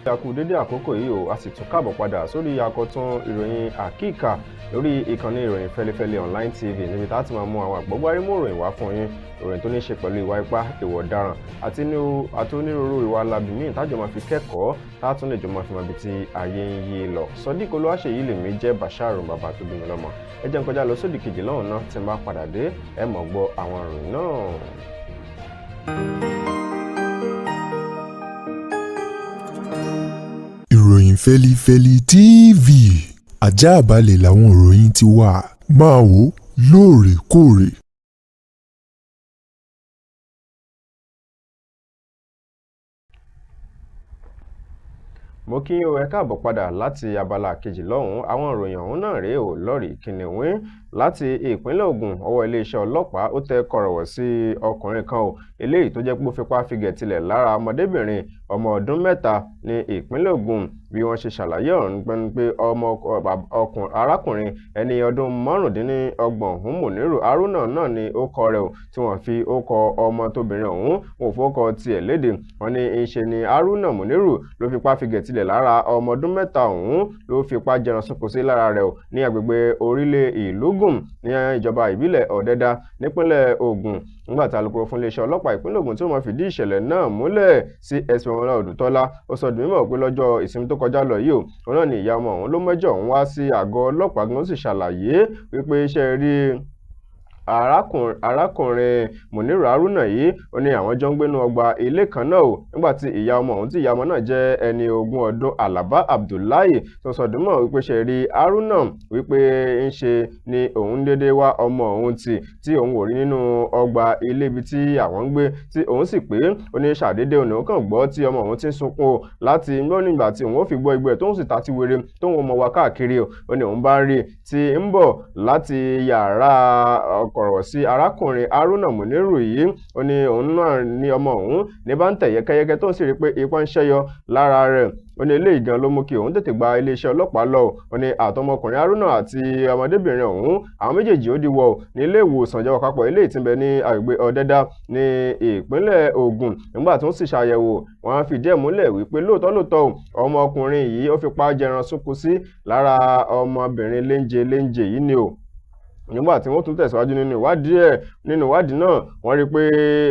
A kú dédé àkókò yìí o, a sì tún káàbọ̀ padà sórí àkọ́tún ìròyìn àkíkà lórí ìkànnì ìròyìn Fẹ́lifẹ́li Online TV, níbi tá a ti máa mú àwọn àgbọ́gbárímù ìròyìn wá fún yín, ìròyìn tó ní ṣe pẹ̀lú ìwà ipá, ìwà ọ̀daràn àti onírúurú ìwà alábì míì tájọ máa fi kẹ́kọ̀ọ́, tá a tún lè jọ máa fi mọ ibi tí ayé ń yí lọ. Sodiq Olúwaṣèyí lèmi jẹ́, Basharu bàbá tó bí mi lọ́mọ. Ẹ jẹ́ n kọjá lọ sódì kejì lọ́hùn náà. Tí n bá padà dé, ẹ mọ̀ gbọ́ àwọn ìròyìn náà. Ìròyìn Fẹ́lifẹ́li TV, àjààbálẹ̀ làwọn ìròyìn ti wà, máa wò ó lóòrèkóòrè. Mo kí o, ẹ káàbọ̀ padà láti abala kejì lọ́hùn-ún. Àwọn ìròyìn ọ̀hún náà rèé o lọ́rìí kìnìún. Láti ìpínlẹ̀ Ògùn, ọwọ́ iléeṣẹ́ ọlọ́pàá ó tẹ kọ̀rọ̀wọ̀ sí ọkùnrin kan o, eléyìí tó jẹ́ pé ó fipá figẹ̀ tilẹ̀ lára ọmọdébìnrin ọmọ ọdún 3 ní ìpínlẹ̀ Ògùn. Bí wọ́n ṣe ṣàlàyé ọ̀run pẹ́nu pé ọmọ arákùnrin ẹni ọdún 25 ọ̀hún, Mùnírù Haruna náà ni ó kọ rẹ̀ o, tí wọ́n fi ó kọ ọmọ tóbìnrin ọ̀hún, wọn ò fọkọ tiẹ̀ léde. Wọ́n ní í ṣe ni Haruna Mùnírù ló fipá figẹ̀ tilẹ̀ lára ọmọ ọdún 3 ọ̀hún, ló fipá jẹran sunko sí lára rẹ̀ o ní agbègbè orílẹ̀ Ìlúgùn ní ìjọba ìbílẹ̀ Ọ̀dẹ́dá nípínlẹ̀ Ògùn. Nígbà tí alukoro fún iléeṣẹ́ ọlọ́pàá ìpínlẹ̀ Ògùn tí ó máa fìdí ìṣẹ̀lẹ̀ náà múlẹ̀, CSP Ọmọlá Odùtọ́lá, ó sọ di mímọ̀ pé lọ́jọ́ ìsinmi tó kọjá lọ yìí o, òun náà ni ìyá ọmọ ọ̀hún ló mẹ́jọ òun wá sí àgọ́ ọlọ́pàá gan, ó sì ṣàlàyé wípé iṣẹ́ rí arákùnrin Mùnírù Haruna yìí, ó ní àwọn jọ ń gbénú ọgbà ilé kan náà o. Nígbà tí ìyá ọmọ ọ̀hún, tí ìyá ọmọ náà jẹ́ ẹni 20 ọdún, Alaba Abdullahi, tó sọ dùnmọ̀ wípé ṣe rí Haruna wípé ń ṣe ni òun déédéé wá ọmọ òun tì tí òun ò rí nínú ọgbà ilé ibi tí àwọn ń gbé, tí òun sì pé ó ní ṣàdédé òun kàn gbọ́ tí ọmọ òun ti ń sunkún o láti nígbà tí òun ó fi gbọ́ igbe ẹ̀ tóun sì ta ti wéré tóun mọ̀ wá káàkiri o. Ó ní òun bá rí tí ń bọ̀ láti yàrá ọkọ̀rọ̀ sí arákùnrin Haruna Mùnírù yìí. Ó ní òun náà ní ọmọ òun ní bá ń tẹ̀ yẹ́kẹ́yẹ́kẹ́, tó ń sì rí pé ipá ń ṣẹ́yọ lára rẹ̀. Ó ní eléyìí gan ló mú kí òun tètè gba iléeṣẹ́ ọlọ́pàá lọ. Ó ní àtọmọkùnrin Haruna àti ọmọdébìnrin ọ̀hún, àwọn méjèèjì ó diwọ̀ ní ilé ìwòsàn ìjọba àpapọ̀ eléyìí tí ń bẹ ní agbègbè Ọ̀dẹ́dá ní ìpínlẹ̀ Ògùn. Nígbà tó ń sì ṣàyẹ̀wò, wọ́n fìdí ẹ̀ múlẹ̀ wípé lóòótọ́ lóòótọ́ ọmọkùnrin yìí ó fipá jẹran súnkù sí lára ọmọbìnrin léńje léńje yìí ni o. Nígbà tí wọ́n tún tẹ̀síwájú nínú ìwádìí ẹ̀, nínú ìwádìí náà, wọ́n rí i pé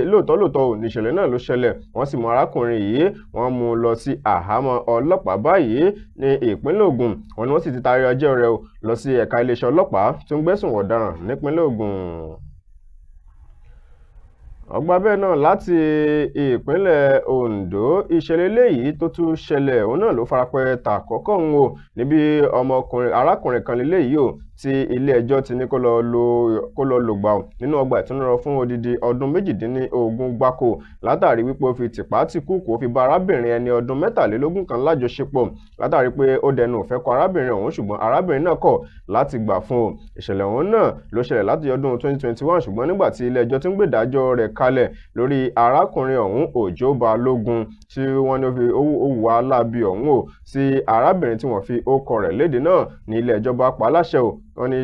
lóòótọ́ lóòótọ́ ò níṣẹ̀lẹ̀ náà ló ṣẹlẹ̀. Wọ́n sì mú arákùnrin yìí, wọ́n mú un lọ sí àhámọ́ ọlọ́pàá báyìí ní ìpínlẹ̀ Ògùn. Wọ́n ní wọ́n sì ti taari ọjọ́ rẹ̀ lọ sí ẹ̀ka iléeṣẹ́ ọlọ́pàá tó ń gbẹ́sùn ọ̀daràn nípínlẹ̀ Ògùn. Ọgbà bẹ́ẹ̀ náà, láti ìpínlẹ̀ Ondo, ìṣẹ̀lẹ̀ eléyìí tó tún ṣẹlẹ̀ òun náà ló farapẹ́ tàkọ́kọ́ ń wò níbi ọmọkùnrin arákùnrin kan léléyìí o, tí ilé ẹjọ́ ti ní kó lọ lògbà nínú ọgbà ìtúnrọ fún odidi ọdún 18 gbáko, látàrí wípé ó fi tìpátìkúùkù ó fi bá arábìnrin ẹni ọdún 23 kan lájọṣepọ̀, látàrí pé ó dẹnu ìfẹ́ kọ arábìnrin ọ̀hún, ṣùgbọ́n arábìnrin náà kọ̀ láti gbà fún un. Ìṣẹ̀lẹ̀ ọ̀hún náà ló ṣẹlẹ̀ láti ọdún 2021, ṣùgbọ́n nígbà tí ilé ẹjọ́ ti ń gbèdájọ́ rẹ̀ kalẹ̀ lórí arákùnrin ọ̀hún, Òjó Balógun, tí wọ́n ní ó fi hùwà láabi ọ̀hún o sí arábìnrin tí wọ́n fi orúkọ rẹ̀ léde náà, ní ilé ẹjọ́ bá pa á láṣẹ o. Wọ́n ní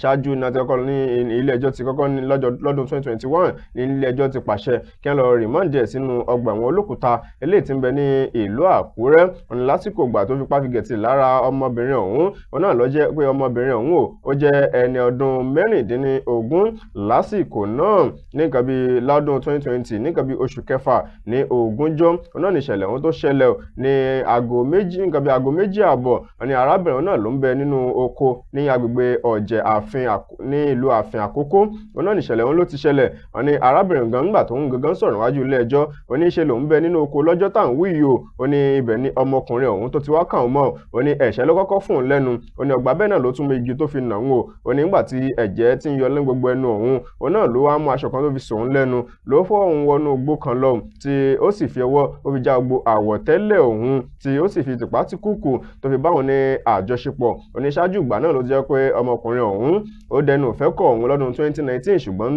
ṣáájú náà ti kọ́kọ́ ní ilé ẹjọ́ ti kọ́kọ́ ní lọ́dún 2021 ní ilé ẹjọ́ ti pàṣẹ kí wọ́n lọ rìmọ́ǹdì ẹ̀ sínú ọgbà ẹ̀wọ̀n Olókùúta eléyìí tí ń bẹ ní ìlú Àkúrẹ́. Wọ́n ní lásìkò ìgbà tó fipá fi gẹ̀tì lára ọmọbìnrin ọ̀hún, òun náà ló jẹ́ pé ọmọbìnrin ọ̀hún o, ó jẹ́ ẹni ọdún 16 lásìkò náà. Ní nǹkan bíi lọ́dún 2020, ní nǹkan bíi oṣù kẹfà ní ogúnjọ́, òun náà ní ìṣẹ̀lẹ̀ ọ̀hún tó ṣẹlẹ̀ ní aago méjì, nǹkan bíi aago méjì ààbọ̀. Wọ́n ní arábìnrin náà ló ń bẹ nínú oko ní agbègbè Ọ̀jẹ̀ Ààfin ní ìlú Ààfin Àkókó. Òun náà níṣẹ̀lẹ̀ òun ló ti ṣẹlẹ̀. Wọ́n ní arábìnrin gan nígbà tó ń gangan sọ̀rọ̀ níwájú ilé ẹjọ́, ó ní ṣe lòun bẹ nínú oko lọ́jọ́ tá à ń wí yìí o. Ó ní ibẹ̀ ni ọmọkùnrin ọ̀hún tó ti wá kàn mọ́. Ó ní ẹ̀ṣẹ́ ló kọ́kọ́ fún un lẹ́nu. Ó ní ọgbà bẹ́ẹ̀ náà ló tún mú igi tó fi nà ń o. Ó ní nígbà tí ẹ̀jẹ̀ ti ń yọ lé gbogbo ẹnu òun, òun náà ló wá mú aṣọ kan tó fi sòun lẹ́nu, ló fọ́ òun wọnú igbó kan lọ, tí ó sì fi ọwọ́ ó fi já gbogbo àwọ̀tẹ́lẹ̀ òun, tí ó sì fi tìpátìkúùkù tó fi bá òun ní àjọṣepọ̀. Ó ní ṣáájú ìgbà náà ló jẹ́ pé ọmọkùnrin ọ̀hún ó dẹnu ìfẹ́ kọ òun lọ́dún 2019, ṣùgbọ́n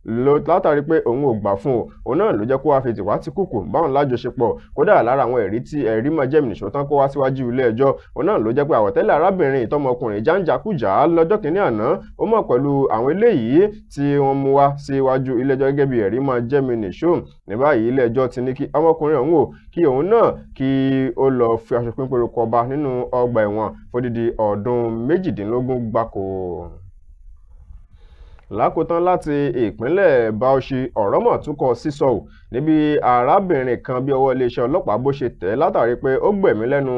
Látàrí pé òun ò gbà fún òun náà ló jẹ́ kó wá fi tìwá tí kùkù báwọn lájọṣepọ̀. Kódà lára àwọn ẹ̀rí tí ẹ̀rí máa jẹ́mi nìṣó tán kó wá síwájú ilé ẹjọ́, òun náà ló jẹ́ pé àwọ̀tẹ́lẹ̀ arábìnrin ìtọ́mọkùnrin jáǹjákújà lọ́jọ́ kìíní àná ó mọ̀ pẹ̀lú àwọn eléyìí tí wọ́n mú wá síwájú ilé ẹjọ́ gẹ́gẹ́ bí ẹ̀rí máa jẹ́mi nìṣó. Ní báyìí ilé ẹjọ́ ti ní kí ọmọkùnrin ọ̀hún ò kí òun náà kí ó lọ fi aṣọ péńpé roko ọba nínú ọgbà ẹ̀wọ̀n fódìdí ọdún 18 gbáko. Lákòótán láti ìpínlẹ̀ Bauchi, ọ̀rọ̀ mọ̀ tún kọ sísọ ò níbi arábìnrin kan bí ọwọ́ iléeṣẹ́ ọlọ́pàá bó ṣe tẹ̀ látàrí pé ó gbẹ̀mí lẹ́nu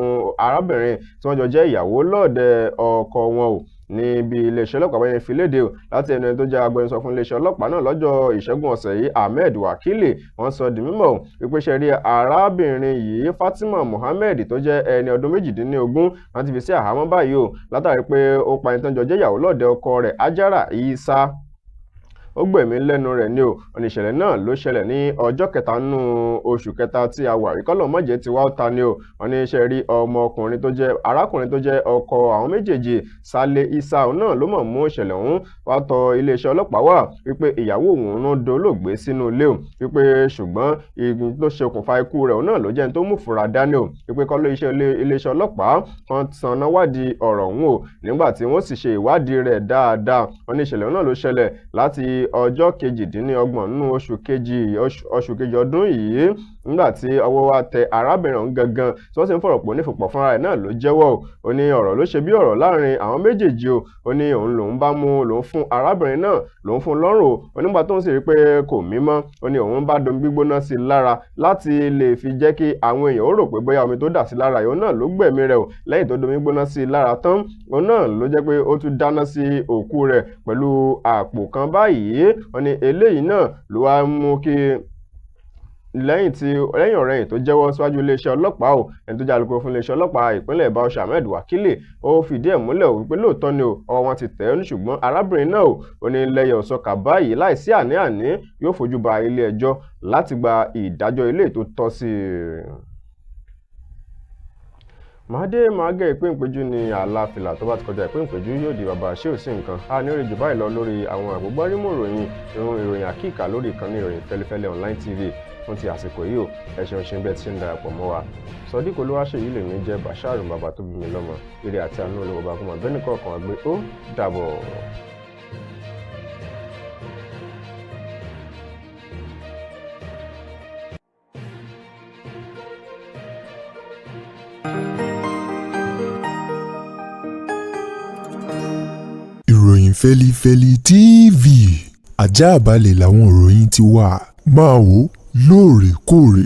arábìnrin tí wọ́n jọ jẹ́ ìyàwó lọ́ọ̀dẹ ọkọ wọn ò níbi iléeṣẹ́ ọlọ́pàá báyẹn fi léde o láti ẹnu ẹni tó jẹ́ agbẹnusọ fún iléeṣẹ́ ọlọ́pàá náà lọ́jọ́ ìṣẹ́gun ọ̀sẹ̀ yìí, Ahmed Wakili. Wọ́n sọ di mímọ̀ wípé ṣe rí arábìnrin yìí Fatima Mohammed tó jẹ́ ẹni ọdún 18 wọ́n ti fi sí àhámọ́ báyìí o látàrí pé ó pa ẹni tó ń jọ jẹ́ ìyàwó lọ́ọ̀dẹ ọkọ rẹ̀ Ajara Isa, ó gbẹ̀mí lẹ́nu rẹ̀ ni o. Ọ̀nà ìṣẹ̀lẹ̀ náà ló ṣẹlẹ̀ ní ọjọ́ kẹta nínú oṣù kẹta tí a wà rí, kọ́lọ̀ mọ̀jẹ̀ ti wá ta ni o. Wọ́n ní iṣẹ́ rí ọmọkùnrin tó jẹ́ arákùnrin tó jẹ́ ọkọ àwọn méjèèjì Sale Isa náà ló mọ̀ mú ìṣẹ̀lẹ̀ ọ̀hún wá tọ̀ iléeṣẹ́ ọlọ́pàá wá wípé ìyàwó òun ló dolóògbé sínú ilé o, wípé ṣùgbọ́n igun tó ṣe okùnfà ikú rẹ̀ òun náà ló jẹ́ ní tó mú fura dání o, wípé kọ́ ló iléeṣẹ́ ọlọ́pàá kan tanná wádìí ọ̀rọ̀ ọ̀hún o. Nígbà tí wọ́n sì ṣe ìwádìí rẹ̀ dáadáa, wọ́n ní ìṣẹ̀lẹ̀ náà ló ṣẹlẹ̀ láti ọjọ́ 28 nínú oṣù kejì ọdún yìí nígbà tí ọwọ́ wa tẹ arábìnrin ọ̀hún gangan tí wọ́n sì ń fọ̀rọ̀ pò nífòpọ̀ fúnra rẹ̀ náà ló jẹ́wọ́ o. Ó ní ọ̀rọ̀ ló ṣe bí ọ̀rọ̀ láàrin àwọn méjèèjì o. Ó ní òun lòun bá mú lòun fún arábìnrin náà lòun fún lọ́rùn o. Ó nígbà tó ń sì rí pé kò mímọ́, ó ní òun bá domi gbígbóná sí i lára láti lè fi jẹ́ kí àwọn èèyàn ó rò pé bóyá omi tó dà sí lára òun náà ló gbẹ̀mí rẹ̀ o. Lẹ́yìn tó domi gbóná sí i lára tán, òun náà ló jẹ́ pé ó tún dáná sí òkú rẹ̀ pẹ̀lú àpò kan báyìí. Wọ́n ní eléyìí náà ló wá mú kí lẹ́yìn ọ̀rẹ́yìn tó jẹ́wọ́ síwájú iléeṣẹ́ ọlọ́pàá o, ẹni tó jẹ́ alukoro fún iléeṣẹ́ ọlọ́pàá ìpínlẹ̀ Bauchi Ahmed Wakili ó fìdí ẹ̀ múlẹ̀ o wípé lóòótọ́ ni o ọwọ́ wọn ti tẹ̀ ẹ́ ní, ṣùgbọ́n arábìnrin náà o ò ní lẹ́yẹ̀ ọ̀sọ́kà báyìí láìsí àní-àní yóò fojú ba ilé ẹjọ́ láti gba ìdájọ́ ilé tó tọ́ sí i. Màdé màgẹ́ ìpín ìpéjú ni àlàáfíà tó bá ti kọjá ìpín ìpéjú yóò di bàbá ṣé ò sí nǹkan. A ní orí jù báyìí lọ lórí àwọn àgbógbárímọ̀ ìròyìn ìròyìn àkíkà lórí ìkànnì ìròyìn Fẹ́lifẹ́li Online TV fún ti àsìkò yìí o. Ẹ ṣeun ṣe bẹ́ẹ̀ tí ṣe ń darapọ̀ mọ́ wa. Sodiq Olúwaṣèyí lèmi jẹ́ Bashir bàbá tó bí mi lọ́mọ. Ire àti àánú olówó bá kó mọ̀ bẹ́ẹ̀ nìkan kan gbé ó dàbọ̀. Ìròyìn Fẹ́lifẹ́li TV àjààbalẹ̀ làwọn ìròyìn ti wà, máa wò lóòrèkóòrè.